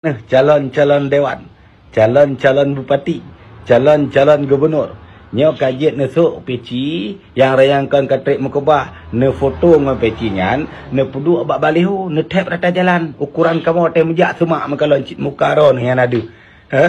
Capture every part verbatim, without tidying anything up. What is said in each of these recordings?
Neuh, calon-calon dewan, calon-calon bupati, calon-calon gubunur. Nyoe ka jeuet neusok peci nyang rayangkon ka treb meukeubah, neufoto ngon peci nyan, neupeuduek bak baliho, neutheb rata jalan. Ukuran kamoe teuh meujak seumak meukalon cit muka droeneuh nyang na deuh. Heh?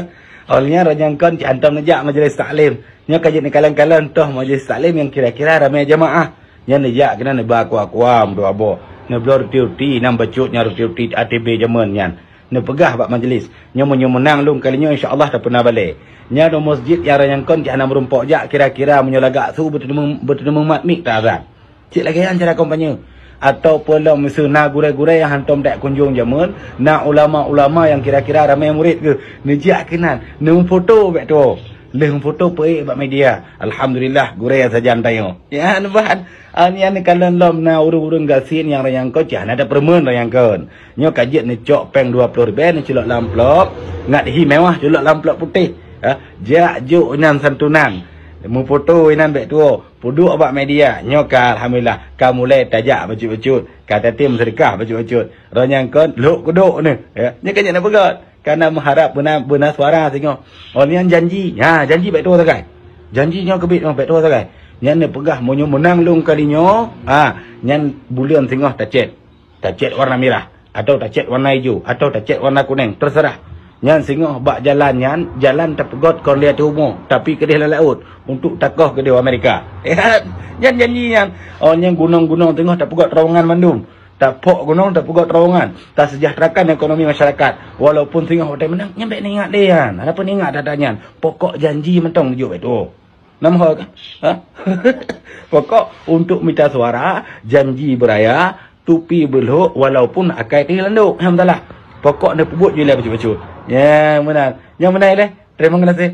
Awai nyan rayangkon cit hantom neujak majlis taklim. Nyoe ka jeuet neukalon-kalon toh majlis taklim nyang kira-kira ramé jamaah. Nyan neujak keunan neuba kua-kua meudua boh. Neubloe ruti-ruti, nyang bacut nyan ruti-ruti A T B jameun nyan. Neupeugah bak majlis, "Nyoe meunyoe meunang lôn kali nyoe, insya Allah tapeuna balée." Nyan u masjid nyang rayangkon cit hana meurumpok jak, kira-kira meunyoe lagak su beuteumeung, beuteumeung mat mik ta azan. Cit lagée nyan cara kampanye. Ataupun lom miseue na gurée-gurée nyang hantom dek kunjong jameun, na ulama-ulama nyang kira-kira ramé murit geuh, neujak keunan, neumeufoto bék tuwoe. Lheueh meufoto peuék bak media. Alhamdulillah, gurée sajan tanyoe. Ya, neubahan. An nyan neukalon lom na ureuëng-ureuëng gasien nyang rayangkon cit hana tapeureumeun rayangkon. Nyoe ka jeuet neucok péng dua ploh ribée neuculok lam amplop, ngat hi mewah culok lam amplop putéh. Ha, jak jok inan santunan. Meufoto inan bék tuwoe, peuduek bak media. Nyoe ka alhamdulillah, ka mulai tajak bacut-bacut, ka tatem seudeukah bacut-bacut. Rayangkon lhok keudok neuh. Ya, nyoe ka jeuet neupeugah. Kana meuharab beuna, beuna suara singoh. Oh, nyan janji. Ha, janji bék tuwoe sagai. Janji nyoe keubiet nyoe bék tuwoe sagai. Nyan neupeugah meunyoe meunang lôn kali nyoe, ha, nyan buleuen singoh tacét. Tacét warna mirah, atau tacét warna ijo, atau tacét warna kunéng, teuseurah. Nyan singoh bak jalan nyan, jalan tapeugot kon lé ateueh umu, tapi keudeh lam laôt, untuk takoh keudeh Amerika. Nyan janji nyan. Oh, nyan gunong-gunong singoh tapeugot terowongan mandum. Tapok gunong, tapeugot terowongan, tasejahterakan ekonomi masyarakat. Walaupun singoh watée meunang, nyan bék neuingat lé nyan. Hana peue neuingat that-that nyan. Pokok janji mantong neujok bék tuwoe. Nam ho ka? Ha? Pokok untuk mita suara, janji beuraya, tupi beulhok, walaupun akai teuh landok. Alhamdulillah. Pokok neupeubuet ju lé bacut-bacut. Ya, meunan. Nyang meunan lé. Terima kasih.